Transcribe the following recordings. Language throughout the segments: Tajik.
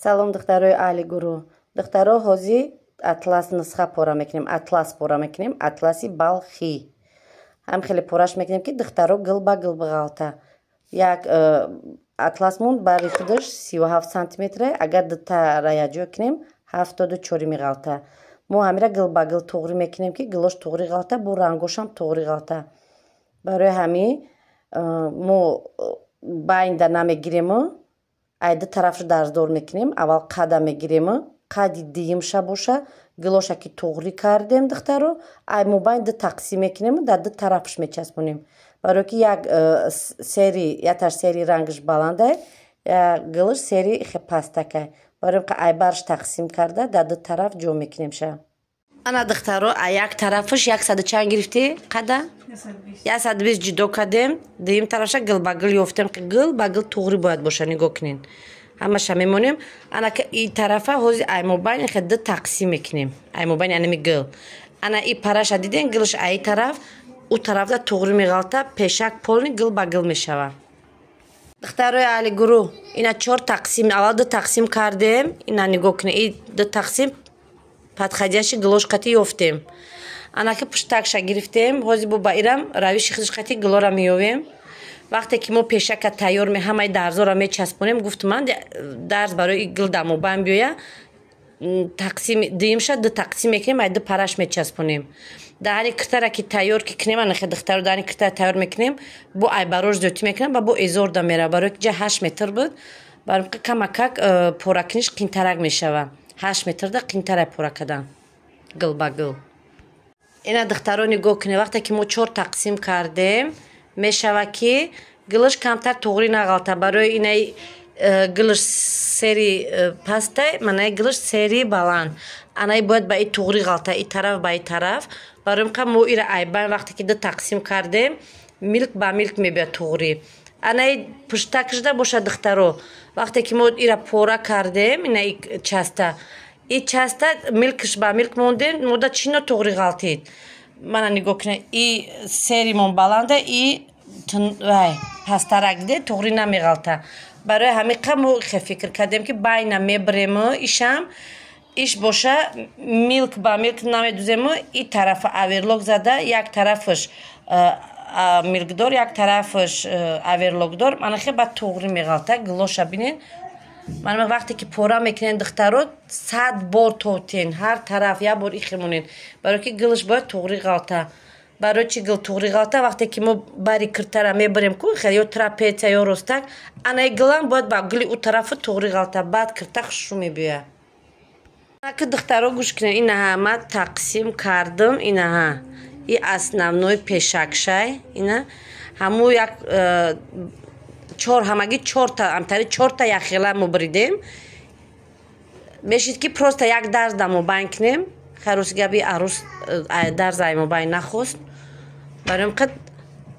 Салом, духтарои аҳли гурӯҳ. Духтаро, ҳозир атлас нусха пора мекунем, атлас пора мекунем, атласи балхӣ. Ҳам хеле пораш мекунем, ки, духтаро, гил ба гил биғалта. Як атласмон бари худаш 37 сантиметре, агар дутара якҷо кунем, 74 меғалта. Мо ҳамира гил ба гил туғрӣ мекунем, ки гилош туғрӣ ғалта, бо рангошам туғрӣ ғалта. Барои ҳамин мо байнда намегирему, ай ду тарафш дарздор мекунем. Аввал қада мегирему, қади дуюмша боша, гилоша ки туғрӣ кардем, духтаро, ай мобайн ду тақсим мекунему, дар ду тарафш мечаспонем, барое ки як сери яташ сери рангаш баландай, гилаш сери хе пастакай. Барои ай барш тақсим карда, дар ду тараф ҷо мекунем ша. Ана, духтаро, а як тарафаш яксаду чанд гирифтӣ қада? 120 ҷудо кардем. Дуюм тарафша гил ба гил ёфтем. Гил ба гил туғрӣ бояд боша, нигоҳ кунед, ҳамаша мемонем. Ана и тарафа ҳозир ай мобайн хе ду тақсим мекунем, ай мобайн анами гил. Ана и параша диден, гилш ай тараф ӯ тарафда туғрӣ меғалта, пешак полный гил ба гил мешава. Духтарои аҳли гурӯҳ, ина чор тақсим, аввал ду тақсим кардем. Ина нигоҳ кунед, и ду тақсим подходящий гилош қати ёфтем. Анаки пуштакша гирифтем. Ҳозир бо ба ирам равиши худаш қати гилора меёвем. Вақте ки мо пешака тайёр, ҳамаи дарзора мечаспонем, гуфтум ман, дарз барои гил дар мобайн биёя, тақсим дуюмша ду тақсим мекунем, ай ду параш мечаспонем. Даҳани киртара ки тайёр ки кунем, анахе, духтаро, даҳани киртара тайёр мекунем, бо айбарош зиёдтӣ мекунем ва бо эзорда мера, барои ки ҷа 8 метр буд, барои камакак поракуниш қинтарак мешава. 8 метрда қинтарай пора кардан гил ба гил. Ина, духтаро, нигоҳ кунед, вақте ки мо чор тақсим кардем, мешава ки гилаш камтар туғрӣ нағалта. Барои инаи гилаш сери пастай, манаи гилаш сери баланд, анаи бояд ба и туғрӣ ғалта, и тараф ба и тараф. Барои ка мо ира айбайн вақте ки ду тақсим кардем, милк ба милк мебиёд туғрӣ. Анаи пуштакшда бошад, духтаро, вақте ки мо ира пора кардем, инаи часта, и часта милкш ба милк мондем, мода чӣ нотуғрӣ ғалтид? Мана нигоҳ кунед, и серимон баланда, и вай пастарак де туғрӣ намеғалта. Барои ҳамин қа мо хе фикр кардем, ки байна мебирему, ишам иш боша, милк ба милк намедузему, и тарафа оверлок зада, як тарафаш милкдор, як тарафаш оверлокдор, мана хе ба туғрӣ меғалта. Гилоша бинед. Ман вақте ки пора мекунен, духтаро, 100 бор тотен, ҳар тараф як бор ихе монен, барое ки гилш бояд туғрӣ ғалта. Барои чӣ гил туғрӣ ғалта? Вақте ки мо бари киртара мебарем ку, ё трапеция, ё ростак, анаи гилам бояд ба гили ӯ тарафу туғрӣ ғалта, баъд кирта хушрӯ мебиёяд. Ки, духтаро, гӯш кунед, инаҳа ма тақсим кардам, инаҳа и основной пешакшай, ина ҳаму як чор, ҳамагӣ чорта, амтари чорта яхела мо буридем. Мешид ки просто як дарз да мобайн кунем. Хайрӯси габи арӯс дарз ай мобайн нахост. Барои қад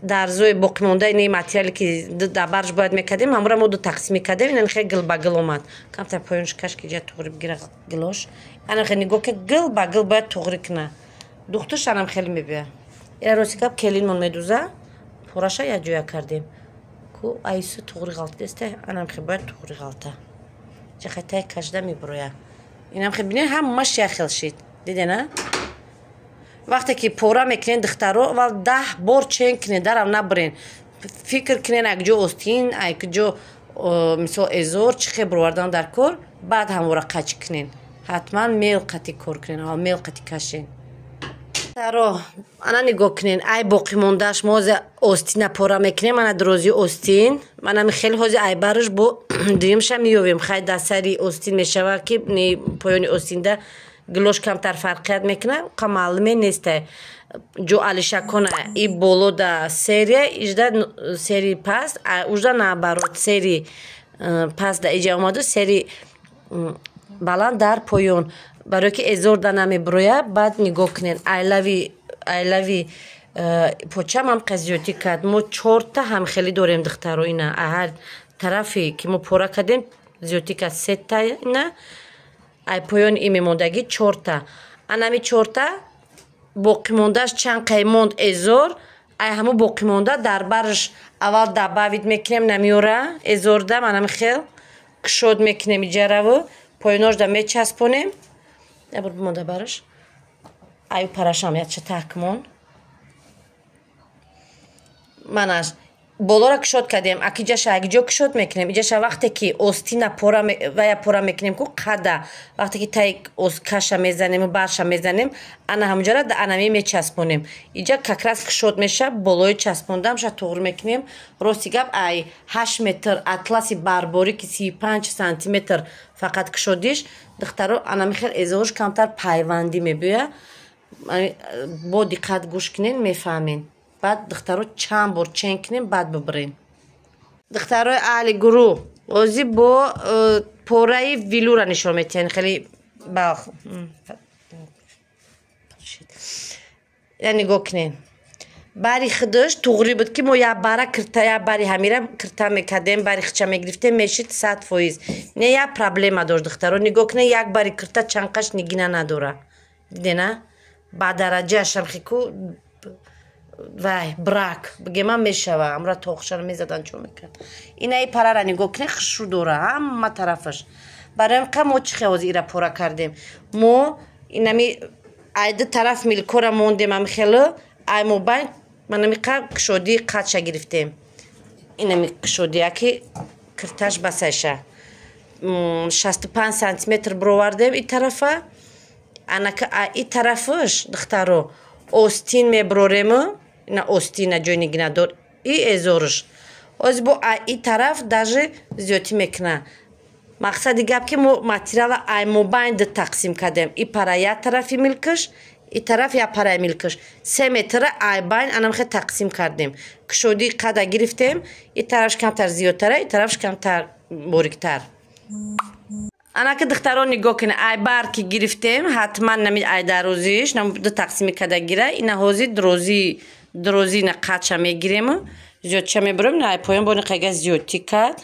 дарзои боқимондаи не материале ки дар барш бояд мекардем, ҳамура мо ду тақсим мекардем. Ина хеле гил ба гил омад. Камтар поёнш каш, ки ҷа туғри бигира гилош. Ана хеле нигоҳ ки гил ба гил бояд туғри куна. Духтуш анам хеле мебиёяд. Ира рости гап, келинмон медуза, пораша якҷоя кардем ку, айсу туғри ғалтидеста, анам хел бояд туғри ғалта, ҷахатай кажда мебуроя. Инам хел бинед, ҳамаш як хел шид, дидена. Вақте ки пора мекунед, духтаро, аввал 10 бор чен кунед, дарам набурен. Фикр кунед, як ҷо остин, як ҷо, мисол, эзор чӣ хел бировардан дар кор, баъд ҳамвора қачӣ кунед. Ҳатман мел қати кор кунед, аввал мел қати кашед. Духтаро, ана нигоҳ кунед, ай боқимондааш мо ҳозир остина пора мекунем. Ана дурозии остин, манами хеле ҳозир айбараш бо дуюмша меёвем. Хай, дар сари остин мешавад, ки поёни остинда гилош камтар фарқият мекунад, қа маълуме нестай. Ҷо алишакона и боло да серия ижда сери паст, ужда наоборот, сери паст да иҷа омаду, сери баланд дар поён, барое ки эзорда намебуроя. Баъд нигоҳ кунед, айлави почам ҳам қазиётӣ кард. Мо чорта ҳамхелӣ дорем, духтаро. Ина ҳар тарафе ки мо пора кардем, зиёдтӣ кард сета, ина ай поёни и мемондагӣ чорта. Анами чорта боқимондааш чанд қай монд эзор, ай ҳаму боқимонда дар барш аввал добавить мекунем, намеёра эзорда, манами хел. Кушод мекунем иҷараву поёношда мечаспонем. Ябр бимонда бараш. Аю парашам яча такмон. Манаш болора кушод кардем. Акиҷаша акиҷо кушод мекунем. Иҷаша вақте ки остина пора вая пора мекунем ку қада, вақте ки таи каша мезанему барша мезанем, ана ҳамҷара анами мечаспонем. Иҷа как раз кушод меша, болои часпондамша туғр мекунем. Рости гап, ай 8 метр атласи барборӣ ки 35 сантиметр фақат кушодиш, духтаро, анами хел эзоруш камтар пайвандӣ мебиёя. Бо диққат гӯш кунен, мефаҳмен. Баъд, духтаро, чанд бор чен кунем, баъд бибирем. Духтарои аҳли гурӯҳ, ҳозир бо пораи велюра нишон метиҳем. Хеле балх я нигоҳ кунем. Бари худаш туғрӣ буд, ки мо як бара кирта, як бари ҳамира кирта мекардем, бари хича мегирифтем, мешид 100%. Не, як проблема дошт, духтаро. Нигоҳ кунем, як бари кирта чанқаш нигина надора. Дидена, ба дараҷаашам хику вай брак бигема мешава. Амра тоқшара мезадан, чо мекард. Инаи парара нигоҳ кунед, хушрӯ дора ҳама тарафаш. Барои ҳам қа мо чӣ хел ҳозир ира пора кардем? Мо инами ай ду тараф милкора мондем, ами хело ай мобайн манами қа кушодии қадша гирифтем. Инами кушодияки кирташ басайша 65 сантиметр бировардем и тарафа. Анака и тарафаш, духтаро, остин меброрему. Ина остина ҷои нигинадор и эзоруш. Ҳозир бо и тараф даже зиёдтӣ мекуна. Мақсади гап, ки мо материала ай мобайн ду тақсим кардем. И пара як тарафи милкаш, и тараф як параи милкаш, 3 метра ай байн анамхе тақсим кардем. Кушодии қада гирифтем. И тарафш камтар зиёдтара, и тарафш камтар бориктар. Анаки, духтаро, нигоҳ кунед, ай бар ки гирифтем, ҳатман нами ай дарозиш ду тақсими када гира. Ина ҳозир дрози дрозина қадша мегирему зиёдча мебурем. Ай поён бони қайга зиёдтӣ кард.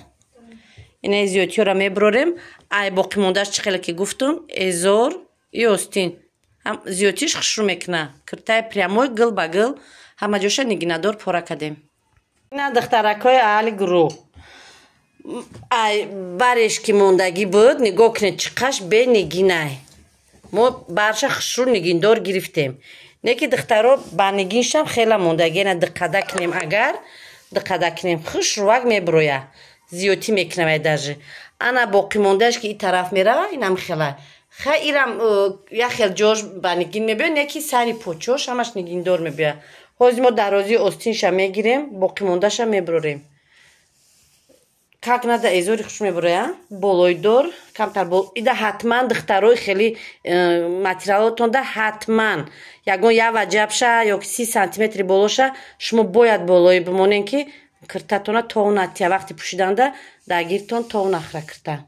Ина зиёдтиёра мебурорем. Ай боқимондааш, чӣ хеле ки гуфтум, эзор и остин зиёдтиш хушрӯ мекуна. Киртаи прямой гил ба гил ҳама ҷоша нигинадор пора кардем. Ина, духтаракҳои аҳли гурӯҳ, ай бареш ки мондагӣ буд, нигоҳ кунед, чӣ қаш бенигинай. Мо барша хушрӯ нигиндор гирифтем. Не ки, духтаро, ба нигиншам хела мондагӣ. Ина диққада кунем, агар диққада кунем, хушрӯвак мебироя, зиёдтӣ мекунавай даже. Ана боқимондааш ки и тараф мерава, инам хела. Ха, ирам як хел ҷош ба нигин мебиёд, не ки сари почош ҳамаш нигиндор мебиёяд. Ҳозир мо дарозии остинша мегирем, боқимондаша мебирорем. Как надо эзори хуш мебуроя, болойдор камтар ида. Ҳатман, духтарои, хеле материалотонда ҳатман ягон як ваҷабша ё 30 сантиметри болоша шумо бояд болои бимонен, ки киртатона тов натия. Вақти пӯшиданда дагиртон тов нахра кирта.